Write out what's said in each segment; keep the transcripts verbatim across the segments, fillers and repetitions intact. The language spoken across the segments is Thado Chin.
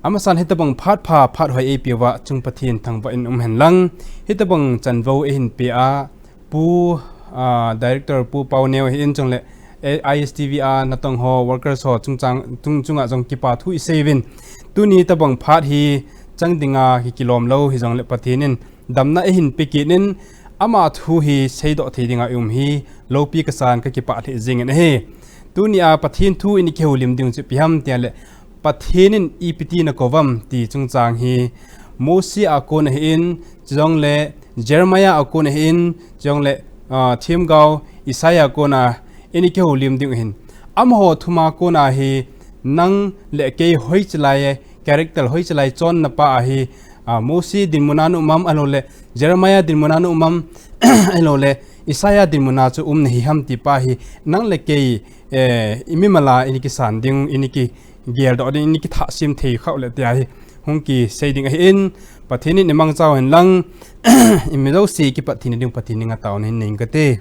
Amasan hitabang phat pha phat hoi eipeuva chung Pathen thangvah in um hen lang. Hitabang chanvo eihin pea Pu, ah, Director Pu Pauneo hi in chungle, eh, I S T V a natong ho, workers ho chungchang, chung, chunga jong kipa thu isei uvin. Tuni tabang phat hi chang dinga hi kilom lou hijongle Pathen in damna eihin pe kit in ama thu hi seidoh thei dinga i um hi loupi kasan kakipah lheh jingin ahi. Tunia Pathen thu in ikihoulim ding chu ipi ham tile Pathen in ipi tin akou vam ti chungchang hi Mose a kon ahin, chujongle Jeremiah a kon ahin, chujongle, ah, themgao Isaiah a kona in ikihoulim ding ahin. Amaho thuma kona hi nang le kei hoiche lai e, character hoiche lai chonna pa ahi, ah, Mose dinmuna na um am, ahiloule Jeremiah dinmuna na um am, ahiloule Isaiah dinmuna chu um nahi ham ti pa hi nang le kei, eh, i mimal a in ikisan ding, in ikigeldoh ding, in ikithahsem thei khah uleh tia hi hung kisei ding ahin, Pathen in imangcha hen lang, i mi jouse kipat theina ding Pathen in ataona hin nei inge kati.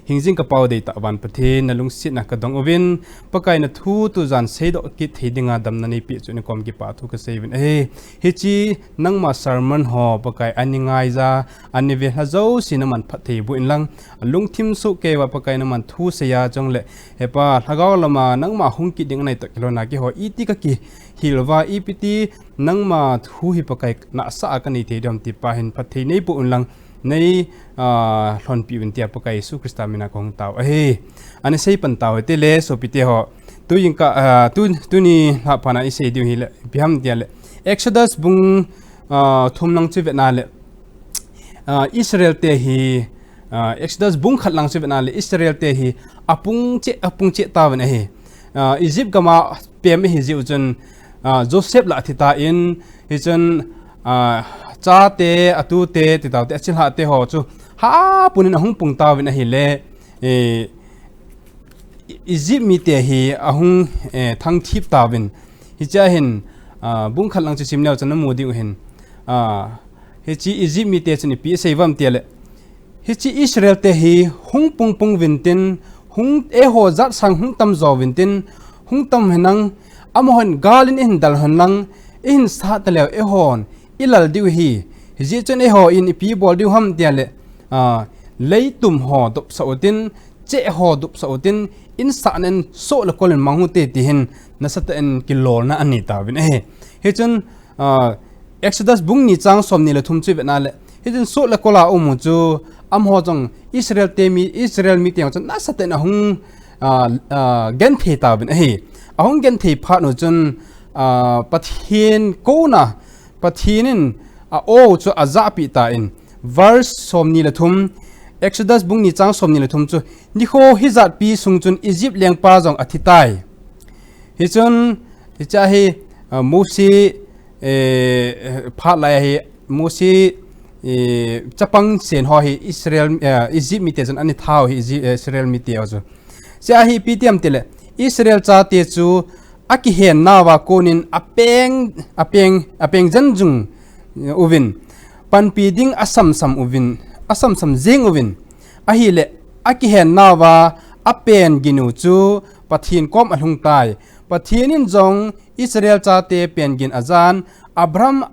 Hingjing ka Pa u deitah van Pathen, nalungsetna kadong uvin, Pakai nathu tujan seidoh kit thei dinga damna neipeh chu nakom kipah thu kasei uvin ahi. Hiche nangma sermon ho Pakai ani ngaija, ani ve lha jouse naman phatthei boh in lang, alungthim soh keiuva Pakai naman thu seiya chungle, he Pa, lhagao lama nangma hung kit ding anei toh kilhona keiho iti kakihil uva, ipi ti nangma thu hi Pakai nahsah a kanei thei diu ham ti pa hin phatthei neiboh un lang, nei, ah, lhonpi uvin tia Pakai Jesu Christa mina kahung tao ahi. Ana seipan tao hite le, sopite ho. Tujingkah, ah, tu, tuni lhah phat a isei diu hile, ipi ham tile Exodus bung, ah, thum lang chu vetna le, ah, Israel te hi, ah, Exodus bung khat lang chu vetna le Israel te hi apung cheh, apung cheh tauvin ahi. Ah, Egypt gama pem ahi jeh u chun, ah, Joseph lah athi tan, hichun, ah, chate, atute, titaote, achilhahte ho chu hapun in ahung pung tauvin ahile, eh, Egypt mite hi ahung, eh, thangthip tauvin. Hichea hin, ah, bung khat lang chu sim leu chun namu diu hin. Ah, hiche Egypt mite chun ipi asei uvam tile, hiche Israel te hi hung pung pung uvin tin, hung eiho jat sang hung tamjo uvin tin, hung tam henlang, amahon gal in eihin del henlang, eihin sat taleu eihon ilal diu ahi. Hijeh chun eihon ipi bol diu ham tile, ah, leitum ho dopsah utin, cheh ho dopsah utin, in sahna in soh le kol in mang ute ti hin nasatah in kilolna anei tauvin ahi. Hichun, ah, Exodus bung ni chang somni le thum chu vetna le, hichun soh le kol a um u chu amaho jong Israel te mi, Israel mite jong chun nasatah in ahung, ah, ah, genthei tauvin ahi. Ahung genthei phat u chun, ah, Pathen kouna, Pathen in a-o chu ajahpeh tan, verse somni le thum, Exodus bung ni chang somni le thum chu, nikho hijat pi sung chun Egypt lengpa jong athi tai. Hichun, hichea hi, ah, Mose, eh, phat lai hi, Mose, eh, chapang sen ho hi Israel, eh, Egypt mite chun ana thau hi Egi-, eh, Israel mite ho chu. Hichea hi ipi ti ham tile, Israel chate chu akihen nauva konin apeng, apeng, apeng jen jung, eh, uvin, panpi ding asamsam uvin, asamsam jeng uvin. Ahile, akihen nauva apen gin u chu Pathen kom alhung tai. Pathen in jong Israel chate pen gin ajan, Abraham,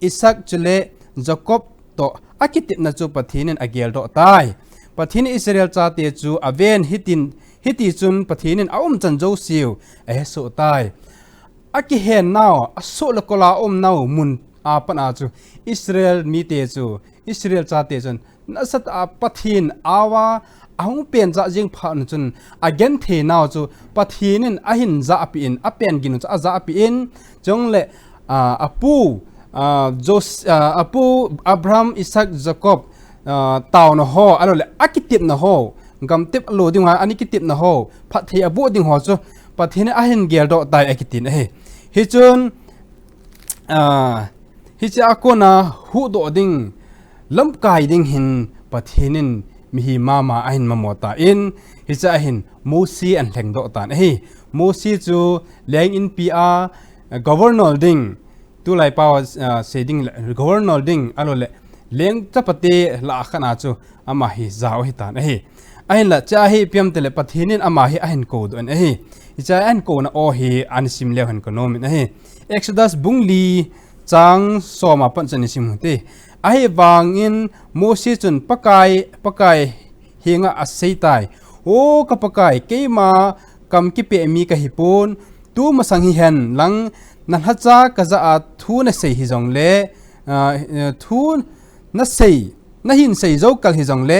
Isaac chule Jacob toh akitepna chu Pathen in ageldoh tai. Pathen in Israel chate chu aven hitin, hiti chun Pathen in aumchan jouseu ahesoh tai. Akihen nau, asoh le kol a aum nau mun a pat a chu Israel mite chu, Israel chate chun nasatah a Pathen a-o a ahung pen jah jeng phat un chun agenthei nau chu Pathen in ahin jahpeh in, apen gin u chu ajahpeh in, chule, ah, apu, ah, Jos-, ah, apu Abraham, Isaac, Jacob, ah, taona ho, ahiloule akitepna ho, gamtep alo ding ho, ana kitepna ho, phatthei aboh ding ho chu Pathen in ahin geldoh tai akitin ahi. Hichun, ah, hichea kona huhdoh ding, lamkai ding hin Pathen in mihem mama ahin mamo tan, hichea hin Mose ahin lhengdoh tan ahi. Mose chu leng inpi a, ah, governor ding, tulai pao a, ah, sei ding le, governor ding, ahiloule leng chapate lah a khat a chu ama hi jao ahitan ahi. Ahinla, hichea hi ipi ham tile Pathen in ama hi ahin koudoh in ahi. Hiche a ahin kouna aw hi ana sim leu hen ka nom in ahi. Exodus bung li chang som a pat chun i sim u hite. Ahivangin Mose chun Pakai, Pakai henga asei tai. O ka Pakai, keima kam kipeh mi kahi pon, tu masang hi hen lang, na lhacha ka jah a thu na sei hi jong le, ah, eh, thu na sei, na hin sei jou kal hi jong le,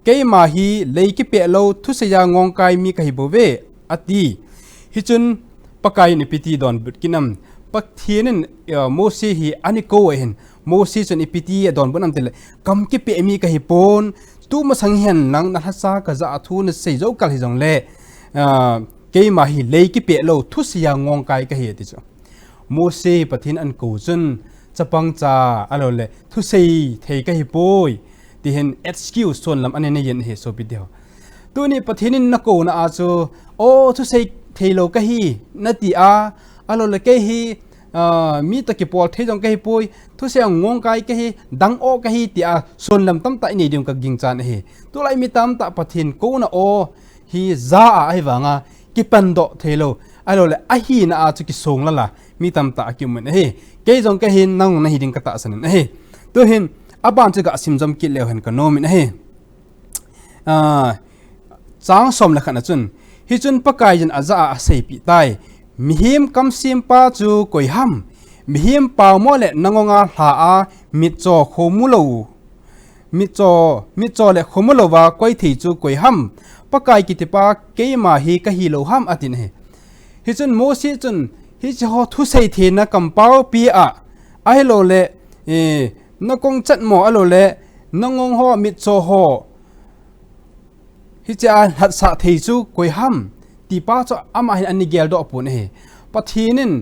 keima hi lei kipeh lou, thusei a ngong kai mi kahi bou ve, ati. Hichun Pakai in ipi ti donbut kit nam. Pathen in, eh, Mose hi ana kou ahin. Mose chun ipi ti adonbut nam tile, kam kipeh mi kahi pon, tu masang hi hen lang, na lhacha ka jah a thu na sei jou kal hi jong le, ah, keima hi lei kipeh lou, thusei a ngong kai kahi ati chu. Mose Pathen ana kou chun, chapang cha, ahilou le, thusei thei kahi poi, ti hin excuse sonlam ana nei in ahi sopi teho. Tuni Pathen in na kouna a chu, o thusei thei lou kahi, na ti a, ahilou le kei hi, ah, mi toh kipol thei jong kahi poi, thusei a ngong kai kahi, dang o kahi ti a, sonlam tamtah i nei ding ka ging chan ahi. Tulai mi tamtah Pathen kouna aw hi ja a ahivanga, kipan doh thei lou. Ahilou le, ahina a chu kisong lala, mi tamtah akimun ahi. Kei jong kahin nang na hi ding ka tahsan in ahi. Tu hin, aban chu ga sim jom kit leu hen ka nom in ahi. Ah, chang som le khat na chun, hichun Pakai in ajah a aseipi tai. Mihem kamsem pa chu koi ham? Mihem paomo le na ngong a lha a mitcho khomu lou. Mitcho, mitcho le khomu lou va koi thei chu koi ham? Pakai kiti pa keima hi kahi lou ham atin ahi. Hichun Mose chun, hiche ho thusei theina kampao pi a, ahilou le, eh, na kong chat mo ahilou le, na ngong ho, mitcho ho, hiche a lhatsah thei chu koi ham? Ti pa chu ama hin ana gel doh pon ahi. Pathen in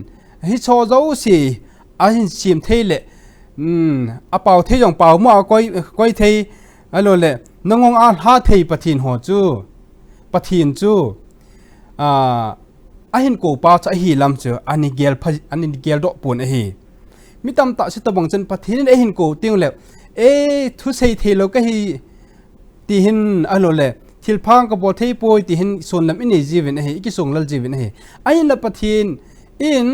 hicho jouse ahin sem thei le, um, apao thei jong paomo a koi, koi thei, ahilou le, na ngong a lha thei Pathen ho chu, Pathen chu, ah, ahin kou pa chu ahi lam chu, ana gel pha, ana gel doh pon ahi. Mi tamtah chu tobang chun Pathen in ahin kou teng le, e, thusei thei lou kahi, ti hin ahilou le, thilpha kabol thei poi, ti hin sonlam i nei jiuvin ahi, i kisong lal jiuvin ahi. Ahinla Pathen in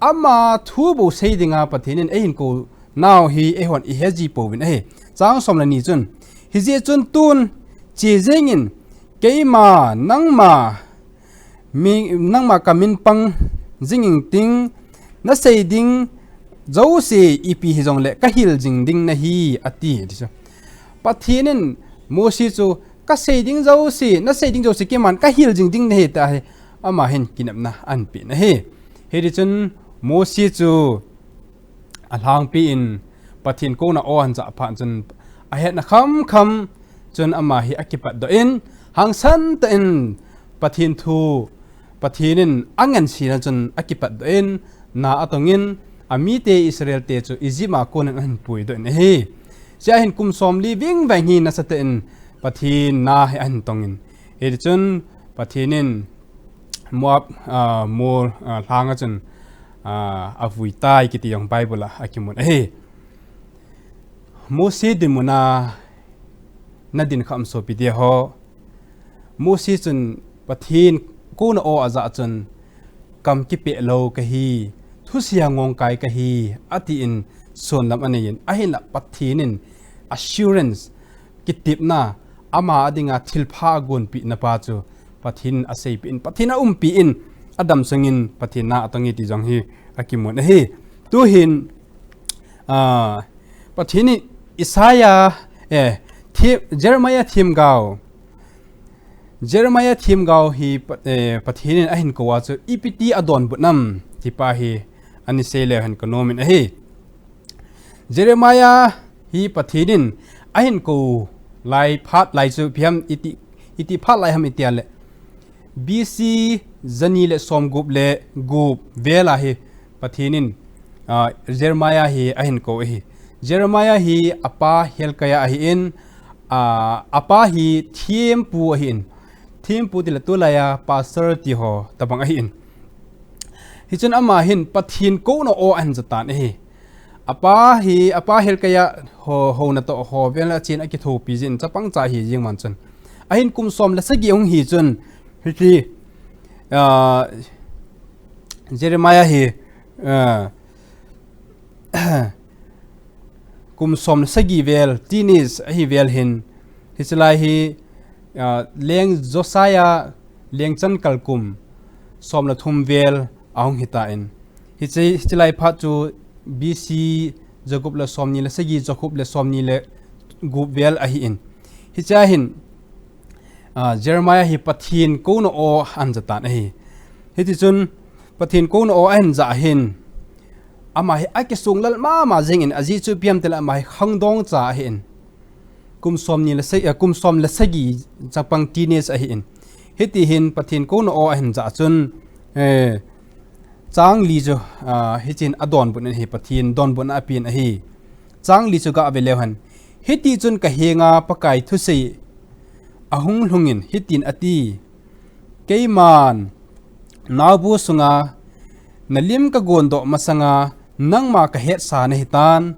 ama thu bou sei dinga Pathen in ahin kou nau hi eihon i he ji pouvin ahi. Chang som le ni chun, hijeh chun tun che jeng in, keima, nangma, mi, nangma kamin pang jing ing ting, na sei ding jouse ipi hi jong le kahil jing ding nahi, ati, ati chu. Pathen in Mose chu, ka sei ding jouse, na sei ding jouse keiman kahil jing ding nahi, tia hi ama hin kinepna ahin pe in ahi. Hiti chun Mose chu alhangpi in Pathen kouna aw ahin jah phat chun ahetna khamkham chun ama hi akipat doh in, hangsan tah in Pathen thu, Pathen in angansei na chun akipat doh in, na atong in, amite Israel te chu Egypt a kon in ahin pui doh in ahi. Chua hin kum som li vingvang hi nasatah in Pathen na hi ahin tong in. Hiti chun Pathen in Moab, ah, mol, ah, lhang a chun, ah, avui tai kiti jong Bible a akimun ahi. Mose dinmun a nadin kha um sopi teho. Mose chun Pathen kouna aw ajah chun, kam kipeh lou kahi, thusei a ngong kai kahi, ati in sonlam anei in, ahinla Pathen in assurance, kitepna, ama a dinga thilpha agonpi na pa chu Pathen in aseipi in, Pathen in aumpi in, adam sung in Pathen na atong e ti jong hi akimun ahi. Tu hin, ah, Pathen in Isaiah, eh, thi-, Jeremiah themgao, Jeremiah themgao hi Pa-, eh, Pathen in ahin kou a chu ipi ti adonbut nam, ti pa hi ana sei leu hen ka nom in ahi. Jeremiah hi Pathen in ahin kou lai phat lai chu ipi ham iti, iti phat lai ham iti a le, B C jani le somgup le gup vel a hi Pathen in, ah, Jeremiah hi ahin kou ahi. Jeremiah hi apa Hilkiah ahi in, ah, apa hi thempu ahi in. Thempu tile tulai a pastor ti ho tobang ahi in. Hichun ama hin Pathen kouna aw ahin jatan ahi. Apa hi, apa Hilkiah ho, houna toh ho vel a chen akithopi jin chapang cha hi jing man chun. Ahin kum som le sagi hung hi chun, hiti, Ah, Jeremiah hi, ah, kum som le sagi vel, teenage ahi vel hin, hiche lai hi, ah, leng Josiah lengchan kal kum som le thum vel ahung hitan. Hiche, hiche lai phat chu B C jagup le somni le sagi, jagup le somni le gup vel ahin. Hichea hin, ah, Jeremiah hi Pathen kouna o ahin jatan ahi. Hitichun Pathen kouna o ahin jah hin, ama hi akisonglal mama jingin, ajeh chu ipi ham itile ama hi khangdong cha ahin. Kum somni le sa-, eh, kum som le sagi chapang teenage ahin. Hiti hin Pathen kouna o ahin jah chun, eh, chang li chu, ah, hichun adonbut in ahi, Pathen donbutna apen ahi. Chang li chu gave leu hen. Hitichun kahenga Pakai thusei ahung lhungin hitin ati, Keiman naobu sunga nalim kagondoh masanga nangma kahetsa nahitan,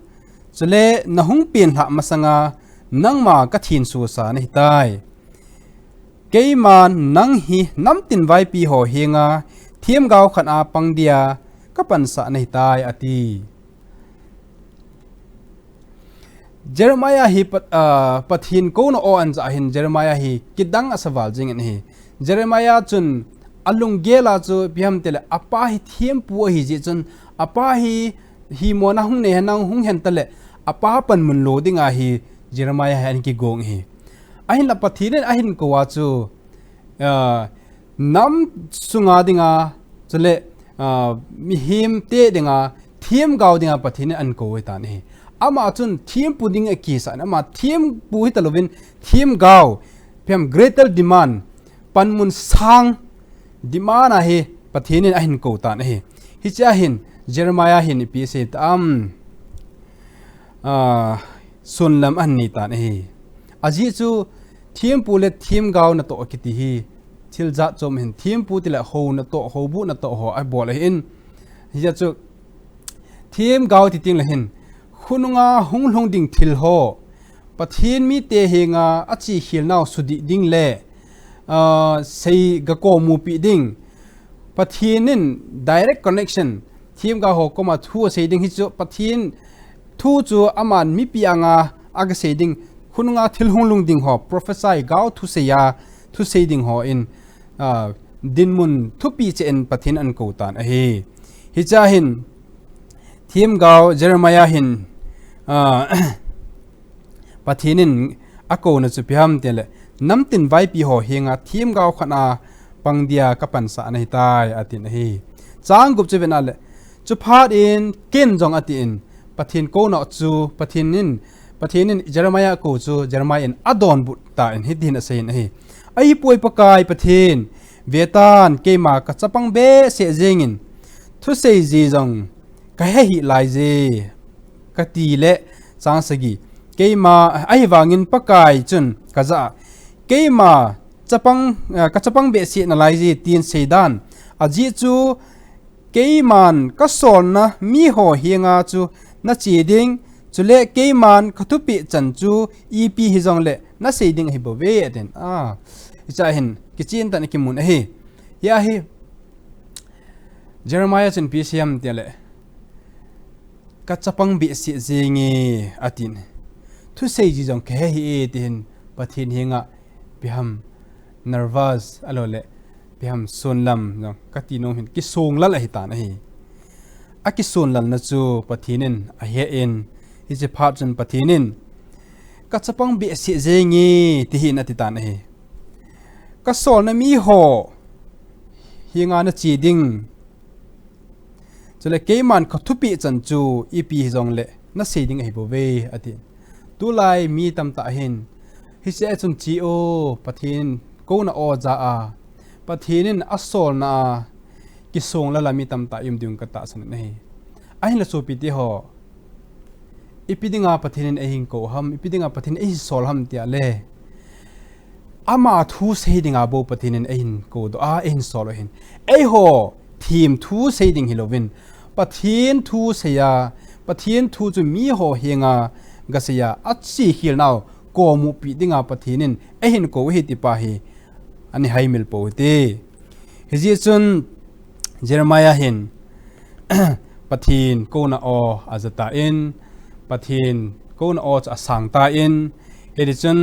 chule nahung penlhah masanga nangma kathensosa nahitai. Keiman nang hi namtin vaipi ho henga themgao khat a pang dia kapansah nahitai, ati. Jeremiah hi Pat-, ah, Pathen kouna o ahin jah hin Jeremiah hi kidang asa val jingin ahi. Jeremiah chun alunggel a chu ipi ham itile apa hi thempu ahi jeh chun apa hi himona hung nei hen lang hung hen tale apa panmun lo dinga hi Jeremiah hi ahin kigong ahi. Ahinla Pathen in ahin kou a chu, ah, nam sunga dinga, chule, ah, mihemte dinga, themgao dinga Pathen in ahin kou ahitan ahi. Ama chun thempu ding akisah in, ama thempu hitalouvin, themgao, ipi ham greater demand, panmun sang, demand a hi Pathen in ahin kou tan ahi. Hichea hin Jeremiah hin ipi asei tam, ah, sonlam ahin nei tan ahi. Ajeh chu thempu le themgao natoh kiti hi thil jat chom ahin, thempu tile hou natoh, houbu natoh ho abol ahin. Hijeh chu themgao ti tengle hin khonunga hung lhung ding thil ho, Pathen mite henga achekhel nau sudih ding le, ah, sei gakomupi ding, Pathen in direct connection, themgao ho koma thu asei ding hichu, Pathen thu chu aman mipi anga agasei ding, khonunga thil hung lhung ding ho, prophesy, gao thusei a, thusei ding hon, ah, dinmun thupi cheh in Pathen ahin kou tan ahi. Hichea hin, themgao Jeremiah hin, ah, Pathen in akouna chu ipi ham itile, namtin vaipi ho henga themgao khat a pang dia kapansah nahitai, atin ahi. Chang gup chu vena le, chuphat in ken jong atin, Pathen kouna chu, Pathen in, Pathen in Jeremiah akou chu, Jeremiah in adonbut tan, hitin aseiyin ahi. Ahipoi Pakai Pathen, vetan, keima kachapang behseh jengin, thusei ji jong kahe hih laije, kati le, chang sagi. Keima, ahivangin Pakai chun kajah a, keima chapang, ah, kachapang behseh nalaije tin seidan. Ajeh chu, keiman kasolna miho henga chu nache ding, chule keiman kathupeh chan chu ipi hijongle nasei ding ahibouve, atin. Ah, hichea hin, kichen tah in akimun ahi. Hia hi, Jeremiah chun ipi asei ham itile, kachapang behseh jenge, atin. Thusei ji jong kahe hih e, ti hin Pathen henga ipi ham nervous, ahilouleh ipi ham sonlam jong kati nom hin, kisonglal ahitan ahi. Akisonlalna chu Pathen in ahen, hiche phat chun Pathen in, kachapang behseh jenge, ti hin atitan ahi. Kasolna miho henga nache ding, chule keiman kathupeh chan chu ipi hijongle nasei ding ahibouve, ati. Tulai mi tamtah hin, hichea chun che o, Pathen kouna o ja a, Pathen in asolna a kisonglal a mi tamtah i um ding katahsan in ahi. Ahinla sopite ho, ipi dinga Pathen in eihin kou ham, ipi dinga Pathen in eihin sol ham tia le, ama thu sei dinga bou Pathen in eihin koudoh a, eihin sol u ahin. Eiho them thu sei ding hilouvin, Pathen thu sei a, Pathen thu chu miho henga gasei a, achekhel nau komupi dinga Pathen in eihin kou ahi ti pa hi ana haimil pou hite. Hijeh chun Jeremiah hin Pathen kouna aw aja tan, Pathen kouna aw chu asang tan, hiti chun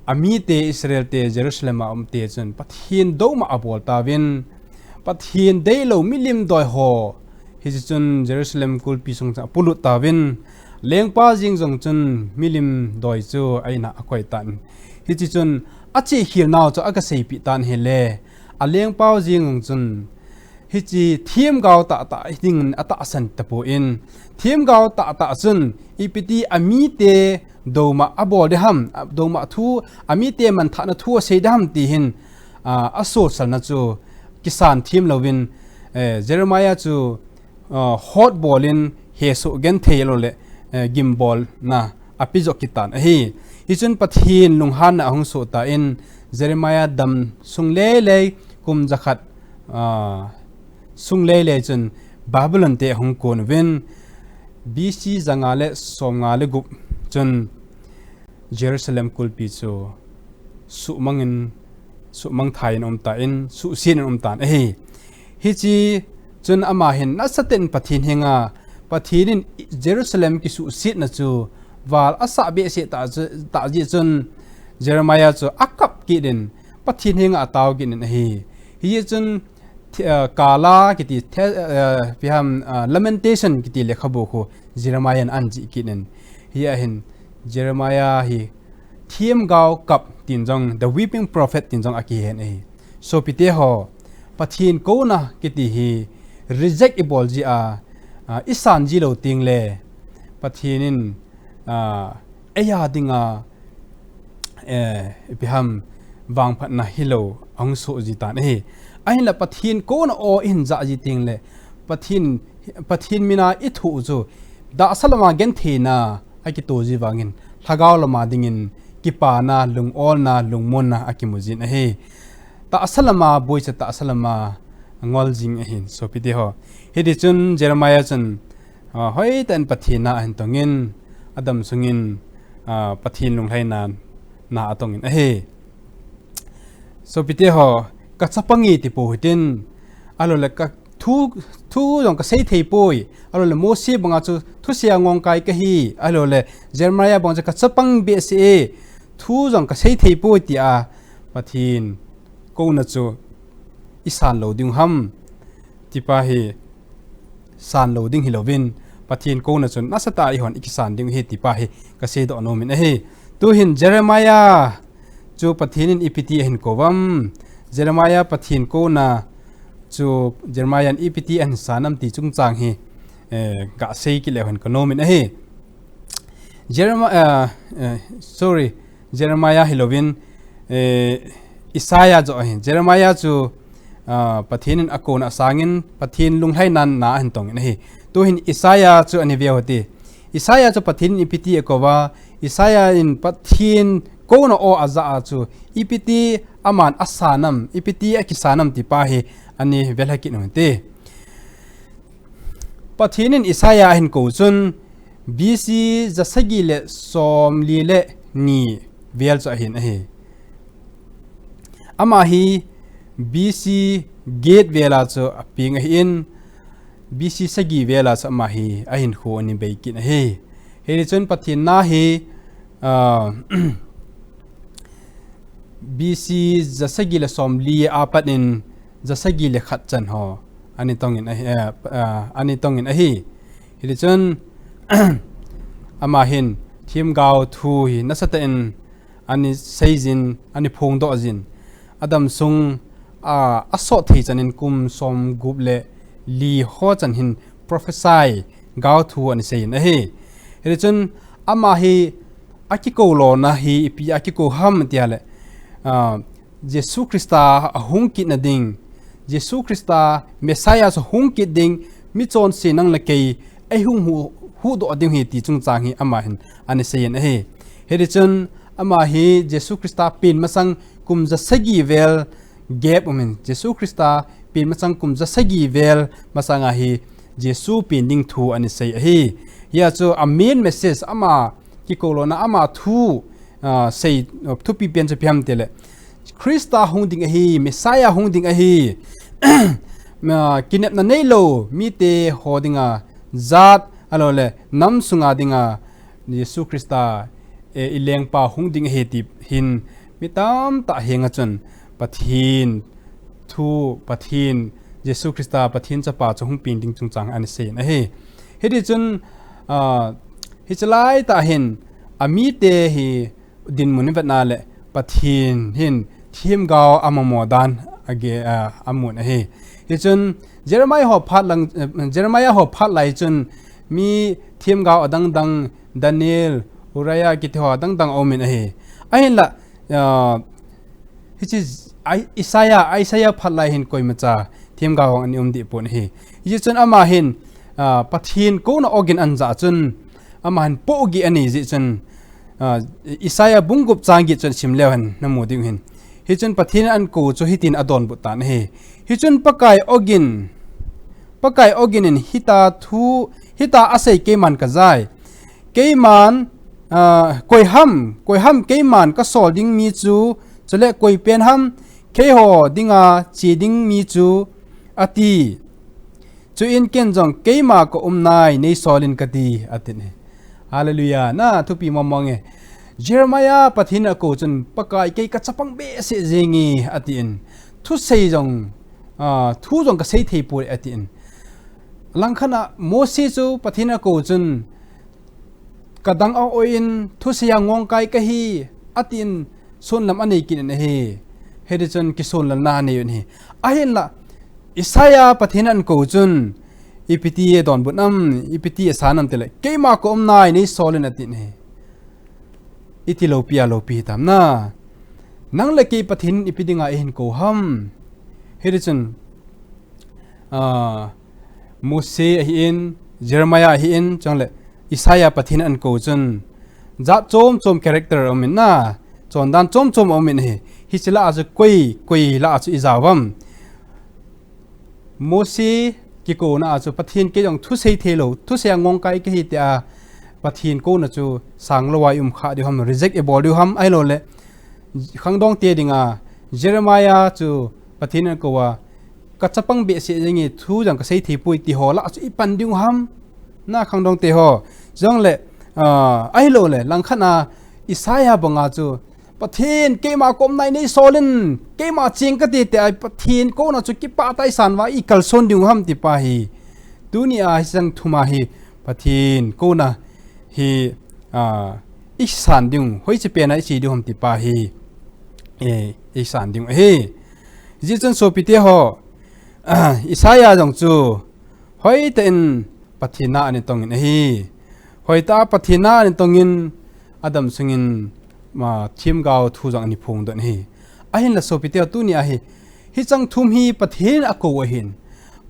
amite Israel te Jerusalem a umte chun Pathen douma abol tauvin, Pathen deilou milim doi ho, hiti chun Jerusalem kulpi sung chun apulut tauvin, lengpa jeng jong chun milim doi chu a-in a akoi tan. Hiti chun achekhel nau chu aga seipeh tan ahile, alengpa jeng jong chun hiche themgao tahtah ding atahsan tapon, themgao tahtah chun ipi ti amite douma abol ding ham, douma thu, amite manthahna thu asei ding ham ti hin, a, asosalna chu kisan them louvin, eh, Jeremiah chu, a, hotbol in hesoh genthei lou le, eh, gimbolna ape jo kit tan ahi. Hichun Pathen lunghanna ahung soh tan, Jeremiah damsung leilei kum jakhat, a, sung leilei chun Babylon te ahung kon uvin, B C janga le somnga le gup chun Jerusalem kulpi chu suhmang in, suhmang thai in um tan, suhset in um tan ahi. Hiche chun ama hin nasatah in Pathen henga, Pathen in Jerusalem kisuhsetna chu val asah behseh tah chu, tah jeh chun Jeremiah chu akap kit in Pathen henga atao kit in ahi. Hijeh chun thi-, ah, Kala kiti, the-, ah, ipi ham, ah, Lamentation kiti lekhabu khu Jeremiah in ajih kit in. Hia hin Jeremiah hi themgao kap tin jong, the weeping prophet tin jong akihen ahi. Sopite ho, Pathen kouna kiti hi reject ibol jeh a, ah, isan ji lou teng le, Pathen in, ah, eija dinga, eh, ipi ham vangphatna hilou ahung soh ji tan ahi. Ahinla Pathen kouna aw ihin jah ji teng le, Pathen, Pathen mina ithoh chu tahsa lama gentheina akitoh ji vangin, lhagao lama dingin kipana, lungolna, lungmonna akimu jin ahi. Tahsa lama boicha, tahsa lama ngol jing ahin, sopite ho. Hiti chun Jeremiah chun, ah, hoitah in Pathen na ahin tongin, adamsungin, ah, Pathen lunglhaina na atongin ahi. Sopite ho, kachapang e tipou hitin, ahilou le ka thu, thu jong kasei thei poi, ahilou le Mose banga chu thusei a ngongkai kahi, ahilou le Jeremiah banga chu kachapang behseh e, thu jong kasei thei poi tia Pathen kouna chu isan lou ding ham, tipa hi san lou ding hilouvin, Pathen kouna chun nasatah a eihon ikisan ding ahi tipa hi kasei doh nom in ahi. Tuhin Jeremiah chu Pathen in ipi ti ahin kou vam? Jeremiah Pathen kouna chu Jeremiah in ipi ti ahin san am ti chungchang hi, eh, gasei kit leu hen kanom in ahi. Jeremiah, eh, eh, sorry, Jeremiah hilouvin, eh, Isaiah joh ahi. Jeremiah chu, ah, Pathen in akouna asangin, Pathen lunglhaina na ahin tongin ahi. Tuhin Isaiah chu ana ve uhite. Isaiah chu Pathen in ipi ti akou va, Isaiah in Pathen kouna aw ajah a chu ipi ti aman asan am, ipi ti akisan am tipa hi ana velha kit uhite. Pathen in Isaiah ahin kou chun B C jasagi le somli le ni vel chu ahin ahi. Ama hi B C get vel a chu apeng ahin, B C sagi vel a chu ama hi ahinkho ana bei kit ahi. Hiti chun Pathen na hi, ah, B C jasagi le somli apat in jasagi le khat chan ho ana tongin ahi, eh, ah, ana tongin ahi. Hiti chun ama hin themgao thu hi nasatah in ana seijin, ana phongdoh jin. Adamsung, ah, asot thei chan in kum somgup le li ho chan hin prophesy gao thu ana seiyin ahi. Hiti chun ama hi akikou lona hi ipi akikou ham tia le, ah, Jesu Christa ahung kitna ding, Jesu Christa Messiah chu hung kit ding, michonse nang le kei eihung hu, huhdoh ding ahi ti chungchang hi ama hin ana seiyin ahi. Hiti chun ama hi Jesu Christa pen masang kum jasagi vel gap um in, Jesu Christa pen masang kum jasagi vel masanga hi Jesu pen ding thu ana sei ahi. Hia chu a main message ama kikou lona ama thu, ah, sei, ah, thupi pen chu ipi ham tia le, Christa hung ding ahi, Messiah hung ding ahi. Ma, kinepna neilou mite ho dinga, jat, ahilou le nam sunga dinga, Jesu Christa, eh, i lengpa hung ding ahi ti hin, mi tamtah henga chun Pathen thu, Pathen, Jesu Christa Pathen chapa chu hung peng ding chungchang ana seiyin ahi. Hiti chun, ah, hiche laitah hin, amite hi dinmun vetna le Pathen hin themgao amamo dan age, ah, amun ahi. Hichun Jeremiah ho phat lang, eh, Jeremiah ho phat lai chun mi themgao adangdang, Daniel, Uriah kiti ho adangdang aumin ahi. Ahinla, ah, hiche Isaiah, Isaiah phat lai hin koimacha themgao hung ana um deh pon ahi. Hichun ama hin, ah, Pathen kouna ogin anjah chun, ama hin pohgih anei jeh chun, ah, Isaiah bung gup chang get chun sim leu hen namu diu hin. Hichun Pathen in akou chu hitin adonbut tan ahi. Hichun Pakai ogin, Pakai ogin in hiti thu, hiti asei keiman kajai. Keiman, ah, koi ham, koi ham keiman kasol ding mi chu, chule koi pen ham, keiho dinga che ding mi chu, ati. Chuin ken jong keima kaum nai neisolin kati, atin ahi. Hallelujah. Na thupi mong mong e. Jeremiah Pathen in akou chun Pakai kei kachapang behseh jenge, atin. Thusei jong, ah, thu jong kasei thei poi, atin. Langkhat a Mose chu Pathen in akou chun kadang a oi in thusei a ngongkai kahi, atin sonlam anei kit in ahi. Hiti chun kisonlalna anei un ahi. Ahinla, Isaiah Pathen in akou chun, ipi ti adonbut nam, ipi ti asan nam tile, keima kaum nai neisolin atin ahi. Iti loupi a loupi hitam na. Nang le kei Pathen in ipi dinga eihin kou ham. Hiti chun, ah, Mose ahin, Jeremiah ahin, chule Isaiah Pathen in akou chun, jat chom chom character aumin na, chondan chom chom aumin ahi. Hiche lah a chu koi, koi lah a chu ijao uvam. Mose kikouna a chu Pathen kei jong thusei thei lou, thusei a ngongkai kahi tia Pathen kouna chu sang lou a i um kha diu ham, reject i bol diu ham, ahilou le khangdong te dinga Jeremiah chu Pathen in akou a, kachapang behseh jenge, thu jong kasei thei poi ti ho lah a chu i pan diu ham, na khangdong te ho. Jongle, ah, ahilou le langkhat a Isaiah banga chu Pathen, keima kaum nai neisolin, keima cheng kati tia Pathen kouna chu kipah tah a isan uva i kalson diu ham ti pa hi. Tuni a hiche chang thum a hi Pathen kouna hi, ah, isan diu, hoiche pen a iche diu ham ti pa hi, eh, isan diu ahi. Hijeh chun sopite ho, ah, Isaiah jong chu hoitah in Pathen na ana tongin ahi. Hoitah a Pathen na ana tongin, adam sungin, ma, themgao thu jong ana phongdoh in ahi. Ahinla sopite ho, tuni a hi, hiche chang thum hi Pathen in akou ahin,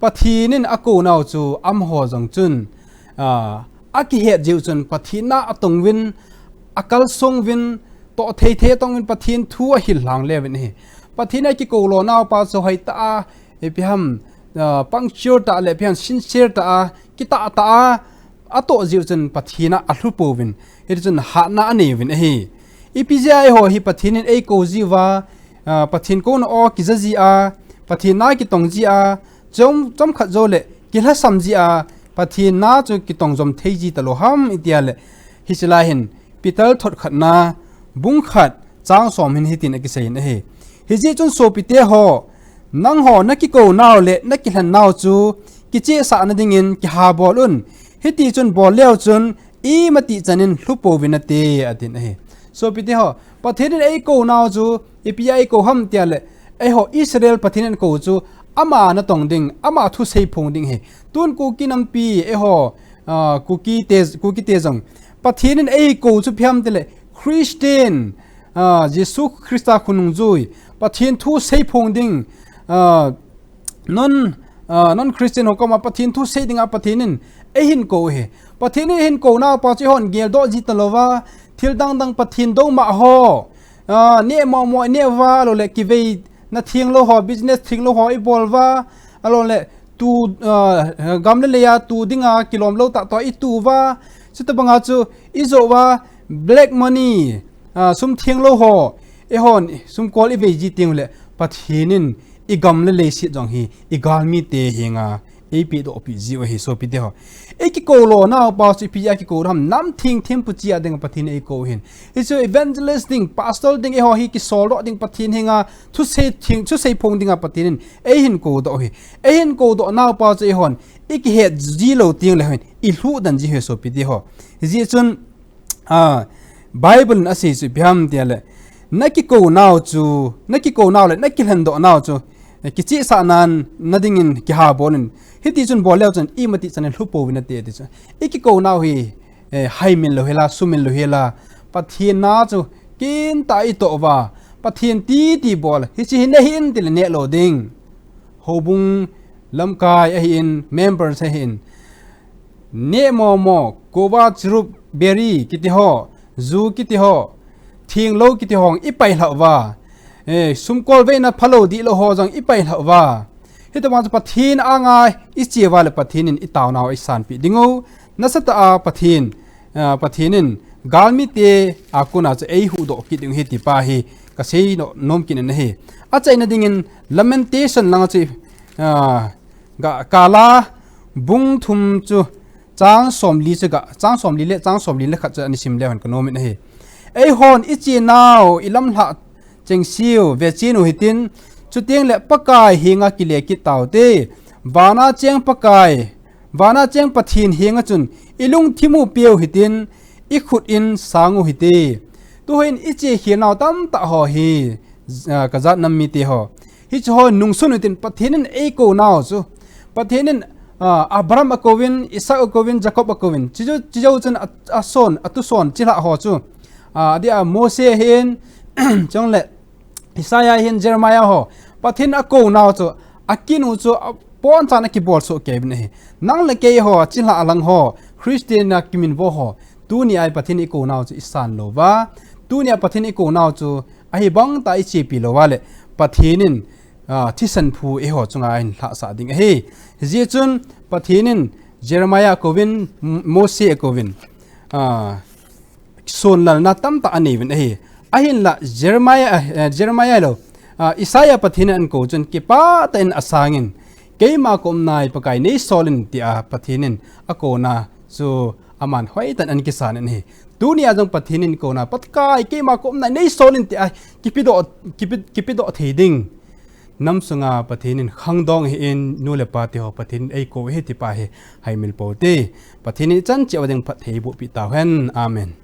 Pathen in akounau chu amaho jong chun, ah, akihet jeh u chun Pathen na atong uvin, akalsong uvin, toh thei thei atong uvin, Pathen thu ahil lhang le uvin ahi. Pathen a kikou lonau pa chu hoitah a, ipi ham, ah, punctual tah le ipi ham, sincere tah a, kitah tah a, atoh jeh u chun Pathen a alhu pouvin, hiti chun hatna anei uvin ahi. Ipi jeh a eiho hi Pathen in eikou jiuva, ah, Pathen kouna o kija jia, Pathen na kitong jia, chom, chomkhat joule kilhasam jia, Pathen na chu kitong jom thei ji talou ham itia le, hiche lai hin Peter thot khatna, bung khat, chang som hin hitin akisei in ahi. Hijeh chun sopite ho, nangho nakikounau le nakilhennau chu kichehsahna dingin kihabol un. Hiti chun bol leu chun imatih chan in lhu pouvin nate, atin ahi. Sopite ho, Pathen in eikounau chu ipi a eikou ham tia le, eiho Israel Pathen in akou chu ama natong ding, ama thusei phong ding ahi. Tun Kuki nampi, eiho, ah, Kuki te, Kuki te jong Pathen in eikou chu ipi ham tile, Christian, ah, Jesu Christa khonungjui, Pathen thusei phong ding, ah, non, ah, non Christian ho koma Pathen thusei dinga Pathen in eihin kou ahi. Pathen in eihin kounau pa chu eihon geldoh ji talouva, thil dang dang Pathen douma ho, ah, neh momo ineh uva, ahilou le kiveina thenglou ho, business thenglou ho ibol uva, ahilou le tu, ah, gam le lei a tu dinga kilom lou tah toh itu uva, chuti banga chu ijoh uva, black money, ah, sum thenglou ho, Eihon sumkol ivei ji teng uleh Pathen in igam le leiset jong hi igalmite henga eipehdoh peh jiu ahi sopite ho. Eikikou lou nau pa chu ipi a kikou ham, nam theng thempu chia dinga Pathen in eikou ahin. Hichu evangelist ding, pastor ding, eiho hi kisoldoh ding Pathen henga thusei theng, thusei phong dinga Pathen in eihin koudoh ahi. Eihin koudoh nau pa chu eihon ikihet ji lou teng uleh hin ilhuh den ji ahi sopite ho. Hijeh chun, a, Bible in asei chu ipi ham tileh, nakikou nau chu, nakikou nau le nakilhendoh nau chu, eh, kichehsah nan nadingin kihabol in. Hiti chun bol leu chun imatih chan in lhu pouvin ati, ati chu. Ikikou nau hi, eh, haimil lou hela, sumil lou hela, Pathen na chu kintah itoh uva, Pathen titi bol, hiche hi neh hih in tileh neh lou ding. Houbung lamkai ahin, members ahin. Neh momo, kova, churup, beri kiti ho, ju kiti ho, thenglou kiti ho ipailhah uva. Eh, sumkol veina phalou dihlou ho jong ipailhah uva. Hitobang chu Pathen anga iche uva leh Pathen in itaonau eisanpeh diu. Nasatah a Pathen, ah, Pathen in galmite a kona chu eihuhdoh kit diu ahi ti pa hi kasei nom kit in ahi. Achaina dingin Lamentation langa chu, ah, ga, kala bung thum chu chang somli chu ga, chang somli le, chang somli le khat chu ana sim leu hen kanom in ahi. Eihon ichenau ilamlhah chengseu vechen u hitin, chuteng leh Pakai henga kile kit taute, vana cheng Pakai, vana cheng Pathen henga chun ilungthim u peu hitin, ikhut in sang u hite. Tuhin iche khelnau tamtah ho hi, ah, kajat nam mite ho. Hiche ho nungsun u hitin Pathen in eikou nau chu. Pathen in, ah, Abraham akouvin, Isaac akouvin, Jacob akouvin. Chijou, chijou chun a, ason, atuson, chilhah ho chu. Ah, adeh a Mose ahin, chule Isaiah ahin, Jeremiah ho. Pathen in akou nau chu, akin u chu, abonchan akibol soh kei uvin ahi. Nang le kei ho, chilhah lang ho, Christian a kiminvo ho. Tuni a Pathen in eikou nau chu isan lou uva. Tuni a Pathen in eikou nau chu, ahibang tah a ichepi lou uva leh. Pathen in, ah, thisan phu eiho chunga ahin lhahsah ding ahi. Hijeh chun Pathen in Jeremiah akouvin, M-, Mose akouvin, ah, sonlalna tamtah anei uvin ahi. Ahinlah Jeremiah, eh, Jeremiah lou, ah, Isaiah Pathen in akou chun kipah tah in asangin, keima kaumna a Pakai neisol in tia Pathen in akouna chu aman hoitah in ana kisan in ahi. Tuni a jong Pathen in kouna, Pakai keima kaumna a neisol in tia kipedoh, kipe, kipedoh thei ding. Nam sunga Pathen in khangdong ahin, nu le pa teho Pathen in eikou ahi ti pa hi haimil pou hite. Pathen in ichan cheh uva ding phatthei bohpeh tauhen. Amen.